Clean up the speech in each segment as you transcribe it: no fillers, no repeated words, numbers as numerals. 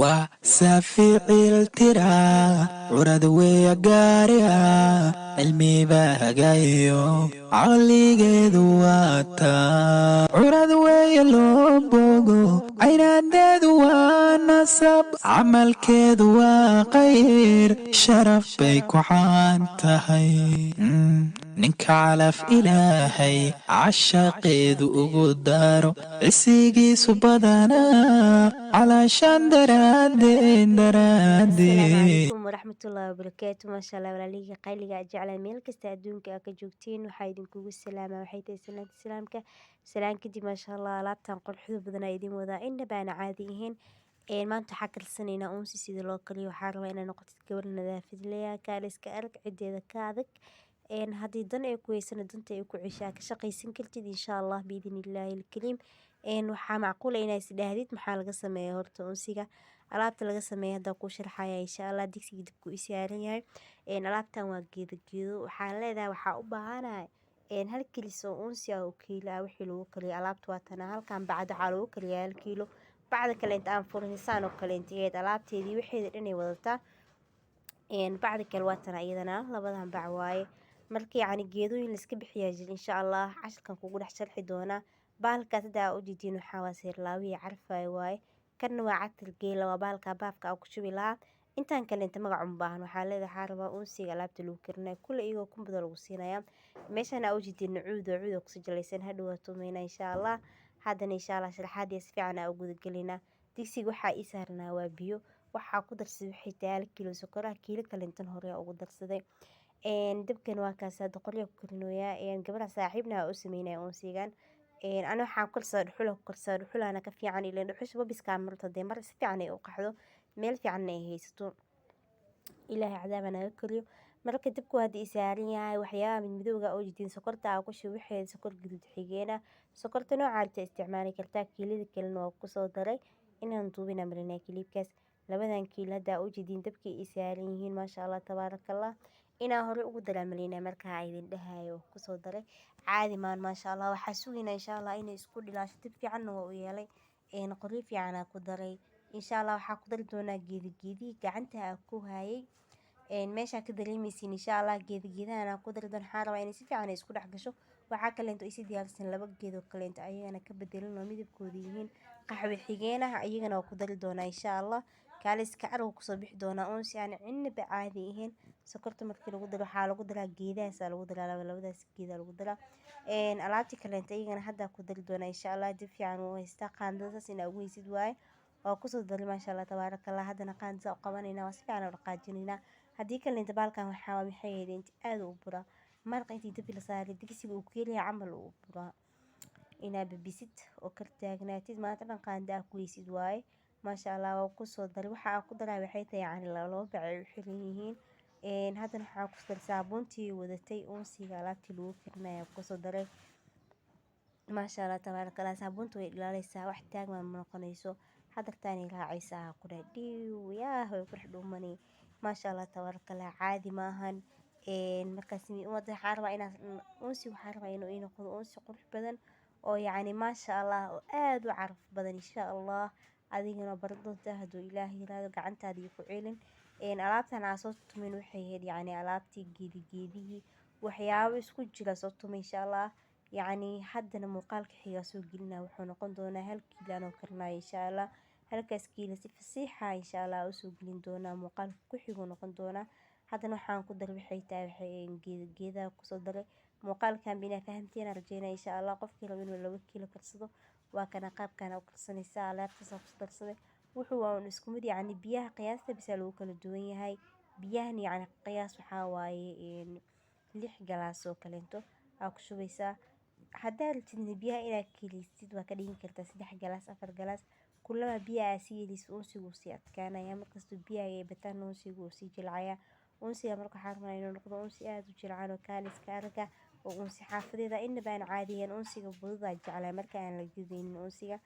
Waa saafi ciiltira, curad weeya gaariga, cilmiba hagayo, caqligeedu waa taa. Curad weeye loo bogo, caynaadeedu waa nasab, camalkeedu waa khayr, sharaf bay ku caan tahay. Ninka calaf Ilaahay cashaqeedu ugu daro, cisigiisu badanaa calaashaan daraadeen. Asalaamu daraadeen. calaykum waraxmatullaahi wabarakaatu. Maasha Allah, walaalihii qayliga jeclaa, meel kasta adduunka aa ka joogtiin, waxaa idinkugu salaama waxay tahay salaanta islaamka. Salaan kadib, maasha Allah, alaabtan quruxda badan aa idin wadaa, inna baana caadi ahayn. Maanta waxaa karsanaynaa uunsi. Sida loo kariyo, waxaa rabaa inaad noqotid gabar nadaafad leeyaha, kaaliska arag, cideeda ka adag. Haddii dan ay ku heysana, danta ay ku ceshaa, ka shaqaysan kartid, insha Allah, biidni illaahi alkariim. Waxaa macquul ah inaad isdhahdid, maxaa laga sameeyaa horta unsiga? Alaabta laga sameeya hadda kuu sharxaya, insha Allah. Digsiga dabku i saaran yahay. Alaabtan waa geedo geedo. Waxaa leedahay, waxaa u baahanahay hal kilis oo unsi ah oo kiilo ah wixii lagu kariyo. Alaabta waa tana. Halkan bacda waxaa lagu kariyaa 1 kiilo. Bacda kale inta aan furin, saan oo kale inta alaabteedii waxeeda dhan ay wadataa. Bacda kale waa tana iyadana. Labadan bac waaye. Marka yacni geedooyin la iska bixiyaa jira, insha Allah cashirkan kugu dhex sharxi doonaa. Bahalkaas hadda aa ujeediin waxaa waa seerlaawiya carfaayo waaye. Kanna waa catar geela, waa bahalka baafka aa ku shubi lahaa. Intaan kale inta magac uma baahan. Waxaa leedahay, waxaa rabaa unsiga alaabta lagu karinayo. Kule iyagoo kumbada lagu siinayaa. Meeshaan aa ujeediin cuud oo cuud oo kusoo jalaysan, hadhow waa tumeynaa, insha Allah. Haddana, insha Allah, sharaxaadii si fiican aa u guda gelinaa. Digsiga waxaa ii saarnaa waa biyo. Waxaa ku darsaday waxay tahay 1 kiilo sokor ah, kiilo kale intan hore ugu darsaday. Dabkan waa kaas, hadda qoryo ku karinooyaa. Gabadha saaxiibna aa u sameynaya unsigan. Ani waxaan ku karsadaa dhuxul, ku karsadaa dhuxulana ka fiican, ileen dhuxusha babiskaa marto dee mar si fiican ay u qaxdo, meel fiicanna ay haysato. Ilaahay cadaaba naga koriyo. Marka dabku hadda i saaran yahay, waxyaabaha midmadowga oo jidiin, sokorta aa ku shubay, waxeeda sokor gaduud xigeena. Sokorta nooca rabta isticmaali kartaa. Kiilada kalena waa kusoo daray, inaan duubina marinay kiliibkaas. Labadan kiilo hadda u jeediin dabkii i saaran yihiin, maasha Allah, tabaarakallah. Inaan hore ugu daraa malinay markaa idin dhahayo kusoo daray. Caadi maan, maasha Allah. Waxaa sugaynaa, insha Allah, inay isku dhilaasho. Dab fiicanna waa u yeelay, qoryo fiicanaa ku daray. Insha Allah waxaa ku dari doonaa geedi geedihii gacanta aa ku hayay. Meeshaa ka dareemeysiin, insha Allah, geeda geedahan aa ku dari doona. Waxaa rabaa inay si fiican ay isku dhex gasho. Waxaa kaleento isi diyaarsan laba geed oo kaleento, ayagana ka bedelan oo midabkooda yihiin qaxwi xigeenaha. Iyagana waa ku dari doonaa, insha Allah. Kaaliska carwo kusoo bixi doonaa uun si aan cinaba caadi ahayn. Sokorta markii lagu daro, waxaa lagu daraa geedahaas lagu daraa, laba labadaas geeda lagu daraa. Alaabtii kaleento iyagana hadda ku dari doonaa, insha Allah. Dib fiican u haystaa qaandada, saas inaa ugu haysid waaye. Waa kusoo daray, maasha Allah, tabaaraka Allah. Haddana qaandada u qabanaynaa, waa si fiican u dhaqaajinaynaa. Haddii kaleento baalkan waxaa maxay ahayd inta aad u buraa maraqa intii dabki la saaray, digsiga uu ku yaryahay camal uu buraa. Inaa babisid oo kar taagnaatid maanta dhan qaanda aa ku haysid waaye. Maasha Allah, waa kusoo daray. Waxa aan ku daray waxay tahay, yacni laba bac ay u xiran yihiin. Haddana waxaa ku daray saabuuntii wadatay uunsiga, alaabtii lagu karinaya kusoo daray. Maasha Allah, tabaaraka Allah. Saabuunta way dhalaalaysaa, wax taagma ma noqonayso. Hadartaanay raacaysaa ku dhahay dhiw yaah, way ku dhex dhuumanay. Maasha Allah, tabaaraka Allah, caadi maahan. Markaas umada waxaa rabaa inaa uunsi, waxaa rabaa inuu ii noqdo uunsi qurux badan oo yacni maasha Allah oo aad u caraf badan. Insha Allah adigana baran doontaa hadduu Ilaah yiraahdo, gacantaada iyo ku celin. Alaabtan aa soo tumin waxay ahayd, yacni alaabtii geedi geedihii, waxyaabo isku jira soo tumay, insha Allah. Yacni haddana muuqaalka xigaa soo gelina wuxuu noqon doonaa 1 kiilo anoo karinayo, insha Allah. Halkaas kiilo si fasiixa, insha Allah, usoo gelin doonaa, muuqaalka ku xiguu noqon doonaa. Haddana waxaan ku daray waxay tahay, waxay geeda geedaha kusoo daray. Muuqaalkan binaa fahamteen rajeynaya, insha Allah. Qofkii rabo inuu 2 kiilo karsado, waa kana qaabkan u karsanaysaa. Alaabtaas ku darsaday wuxuu waa un isku mid, yacni biyaha qiyaasta bisa lagu kala duwan yahay. Biyahan yacni qiyaas waxaa waaye 6 galaas oo kaleento aa ku shubaysaa. Haddaa rabtidna biyaha inaad kelisid, waa ka dhigin kartaa 3 galaas, 4 galaas. Kulama biyaha aa sii yelisid, uunsigu sii adkaanaya. Markastoo biyaha ay bataan, uunsigu wuu sii jilcaya. Uunsiga marka waxaa rabnaa inuu noqdo uunsi aad u jilcan oo kaaliska araga oo uunsi xaafadeeda inaba aan caadiyan. Uunsiga budadaa jeclaa marka aan la gadaynin uunsiga.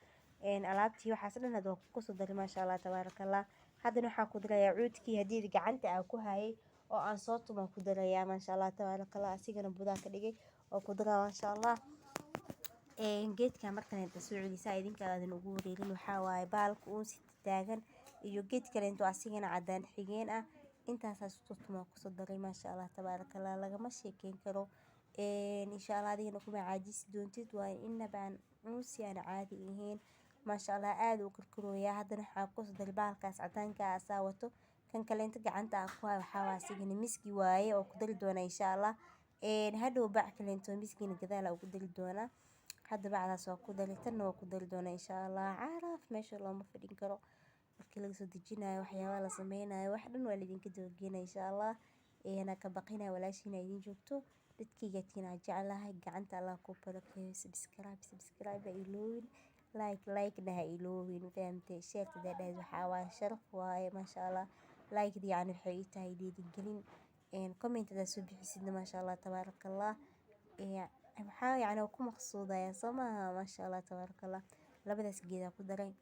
Alaabtii waxaas dhan hadda waa kusoo daray, maasha Allah, tabaaraka Allah. Haddana waxaan ku darayaa cuudkii haddii gacanta aan ku hayay oo aan soo tumaan ku darayaa, maasha Allah, tabaaraka Allah. Asigana budaa ka dhigay oo ku daraa, maasha Allah. Geedka markan inta soo celisaa, idinka aadan ugu wareerin, waxaa waaye baalka uunsi taagan. Iyo geed kaleento asigana cadaan xigeen ah. Intaasaa isku tumaa kusoo daray, maasha Allah tabaaraka Allah, lagama sheekeyn karo. Insha Allah adigana kuma caajisi doontid. Waa inaba aan uunsi aan caadi ahayn, maasha Allah, aad u karkarooyaa. Haddana waxaa kusoo daray bahalkaas cadaanka ah asaa wato. Kan kaleento gacanta aan ku hayo waxaa waa asigana miski waaye oo ku dari doona insha Allah. Hadhow bac kaleento miskina gadaal ugu dari doonaa. Hadda bacdaas waa ku dari, tanna waa ku dari doonaa insha Allah. Caraf meesha looma fadhin karo markii laga soo dejinayo waxyaabaha la sameynayo, wax dhan waa laidinka dabageynaya insha Allah. Ka baqina walaashiina idin joogto, dadkayga tiina jeclahay, gacanta Allah ku barakeeyo. Subscribe, subscribe ha iloowin, like, like na ha iloowin, fahamtay? Share hadaa dhahayd waxaa waaye sharaf waaye, maasha Allah. Like yacni waxay ii tahay dhiirigelin. Comment hadaa soo bixisidna, maasha Allah tabaaraka Allah, waxaa yacni ku maqsuudaya soo maaha, maasha Allah tabaaraka Allah. Labadaas geedaa ku daray.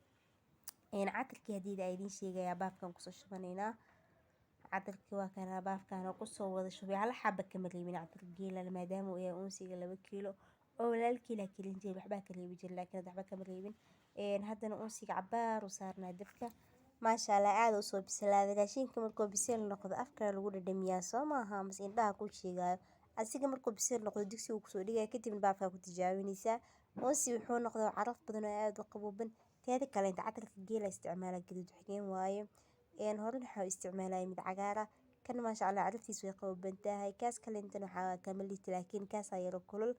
Catarkii haddii aa idiin sheegaya, baafkan kusoo shubanaynaa. Catarkii waa kana, baafkan kusoo wada shubay, hal xaba kama reebin catar geela, maadaama uu yahay uunsiga 2 kiilo oo walaalkii laa karin jiray, waxbaa ka reebi jiray, laakiin hadda waxba kama reebin. Haddana uunsiga cabaar u saarnaa dabka, maasha Allah, aad u soo bislaaday. Raashinka markuu bisil noqdo afka lagu dhadhamiyaa, soo maaha? Mase indhaha kuu sheegayo. Asiga markuu bisil noqdo digsiga kusoo dhigaya, kadibna baafkaa ku tijaabinaysaa. Uunsi wuxuu noqday caraf badan oo aad u qabooban. Teeda kale inta catarka geela isticmaala gaduud xigeen waaye. Horena waxaa u isticmaalaya mid cagaar ah. Kan maasha Allah caraftiisu way qabooban tahay. Kaas kalentana waxaa kama liito, laakiin kaasaa yaro kulul.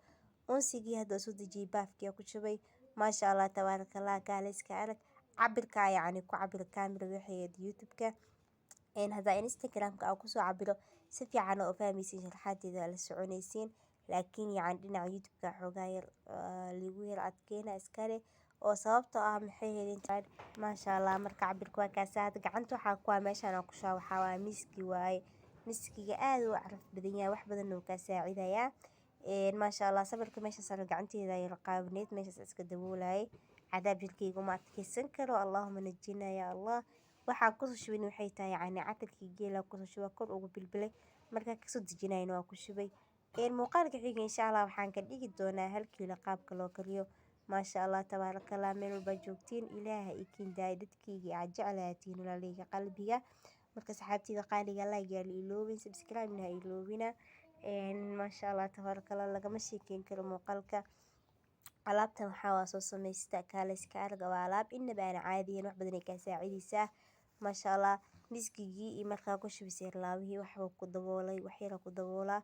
Uunsigii hadda soo dejiyay, baafkii ku shubay, maasha Allah tabaaraka Allah. Kaale iska arag cabirka, yacni ku cabiro kaamira waxay YouTube-ka. Haddaa Instagram-ka aan kusoo cabiro si fiican oo fahmaysiin, sharaxaadeeda la soconaysiin, laakiin yacni dhinaca YouTube-ka xoogaa yar lagu yar adkeyna iskale oo sababtoo ah maxay helin, maasha Allah. Marka cabirka waa kaasa. Hadda gacanta waxaa ku ah meeshaan aan ku shubaa waxaa waaye miski waaye. Miskiga aad u caraf badan yahay, wax badan uu kaa saacidayaa, maasha Allah. Sawirka meesha saaran gacanteeda yar qaabineed, meeshaas iska daboolayay. Cadaab jirkeyga uma adkeysan karo. Allahuma najina ya Allah. Waxaa kusoo shubin waxay tahay yacni catarkii geela kusoo shuba, kor ugu bilbilay. Markaa kasoo dejinayna waa ku shubay. Muuqaalka xiga insha Allah waxaan ka dhigi doonaa 1 kiilo qaabka loo kariyo, maasha Allah tabaaraka Allah. Meel walbaa joogtiin, Ilaaha ikiin daaya, dadkeyga aad jeclaatiin, walaaleyga qalbiga. Marka saxaabteyda qaaliga, like yaa la iloobin, subscribe-na ha iloobina. Maasha Allah tabaaraka Allah, lagama sheekeyn karo muuqaalka. Alaabtan waxaa waa soo samaysta, kaale iska arag. Waa alaab inaba aan caadiyan, wax badan ay kaa saacideysaa, maasha Allah. Miskigii iyo markaa ku shubisay laabihii waxba ku daboolay, wax yar ku daboolaa.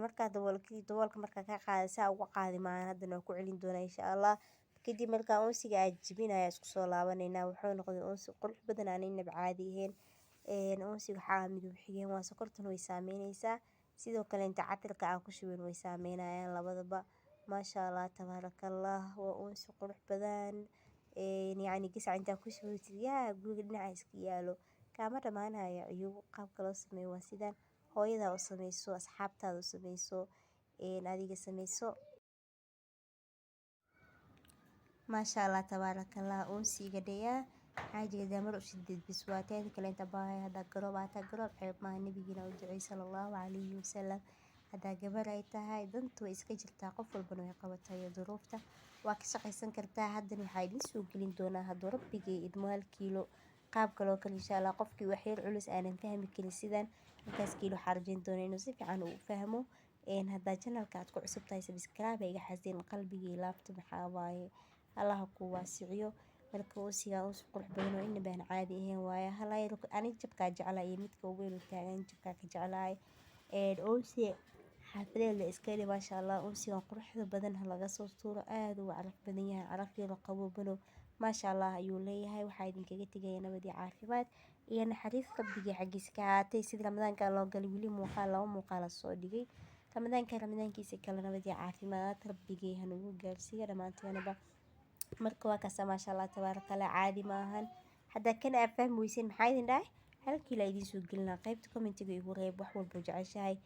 Markaa daboolkii, daboolka markaa ka qaada, saa uga qaadi maahan, haddana waa ku celin doonaa insha Allah. Kadib markaa uunsiga aad jibinaya isku soo laabaneynaa. Wuxuu noqday uunsi qurux badan aan inaba caadi ahayn. Uunsiga waxaa midab xigeen waa sokortuna way saameyneysaa, sidoo kale inta catarka aa ku shubin way saameynayaan labadaba, maasha Allah tabaaraka Allah. Waa uunsi qurux badan, yacni gasac intaa ku shubatid yaa guriga dhinaca iska yaalo, kaama dhamaanayo. Iyagu qaabka loo sameeyo waa sidaan: hooyadaa u sameyso, asxaabtaada u sameyso, adiga sameyso, maasha Allah tabaaraka Allah. Uunsiga dhayaa xaajiga damar u shidid bis waa. Teeda kale inta baahay, haddaa garoob aataa, garoob ceeb maaha, nabigiina u duceeyay sala Allahu calayhi wasalam. Haddaa gabar ay tahay, dantu way iska jirtaa, qof walbana way qabataa iyo duruufta, waa ka shaqaysan kartaa. Haddana waxaa idiin soo gelin doonaa, hadduu rabbigay idmo, 1 kiilo qaabka loo kale insha Allah. Qofkii wax yar culus aanan fahmi karin sidaan halkaas kiilo, waxaa rajayn doonaa inuu si fiican uu fahmo. Haddaa channelka aad ku cusub tahay, subscribe iga xasin, qalbigii laabta maxaa waaye, Allaha kuu waasiciyo. Marka uunsigaa uunsi qurux badan oo inaba aan caadi ahayn waaye. Hala ani jabkaa jeclahay iyo midka weyn oo taagan jabkaa ka jeclahay. Uunsi xaafadeed la iska heli, maasha Allah. Uunsigan quruxda badan ha laga soo tuuro, aad uu caraf badan yahay, caraf yar oo qaboobano, maasha Allah, ayuu leeyahay. Waxaa idinkaga tegaya nabad iyo caafimaad iyo naxariis rabbigii xaggiisa ka ahaatay. Sida ramadaanka loo galay, weli muuqaal laba muuqaal soo dhigay. Ramadaanka ramadaankiisa kale nabad iyo caafimaad rabbigii hanagu gaarsiiyo dhammaanteenaba. Marka waa kaasa, maasha Allah tabaaraka Allah, caadi maahan. Haddaa kan aad fahmi weysin, maxaa idin dhahay? 1 kiilo idiin soo gelinaa. Qaybta commentiga igu reeb wax walba jeceshahay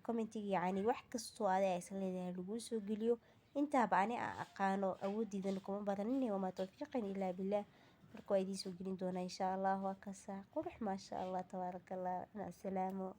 commentiga, yacni wax kastoo adiga is leedahay laguu soo geliyo. Intaaba ani aan aqaano, awoodiidana kuma baranin, wamaa tawfiiqan ilaa billaah. Marka waa idiin soo gelin doonaa insha Allah. Waa kaasa qurux, maasha Allah tabaaraka Allah. Macsalaamo.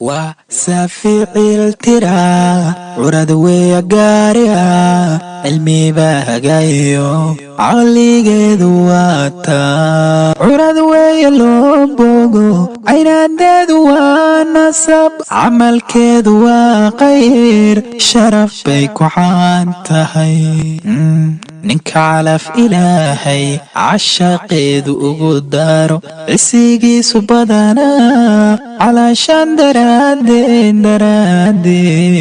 Waa saaficil tira, curad weya gaariga, cilmiba hagayo, caqligeedu waa taa. Curad weeye loo bogo, caynaadeedu waa nasab, camalkeedu waa khayr, sharaf bay ku caan tahay. Ninka calaf Ilaahay cashaqeedu ugu daro, cisigiisu badanaa calaashaan daraadeen daraadeen.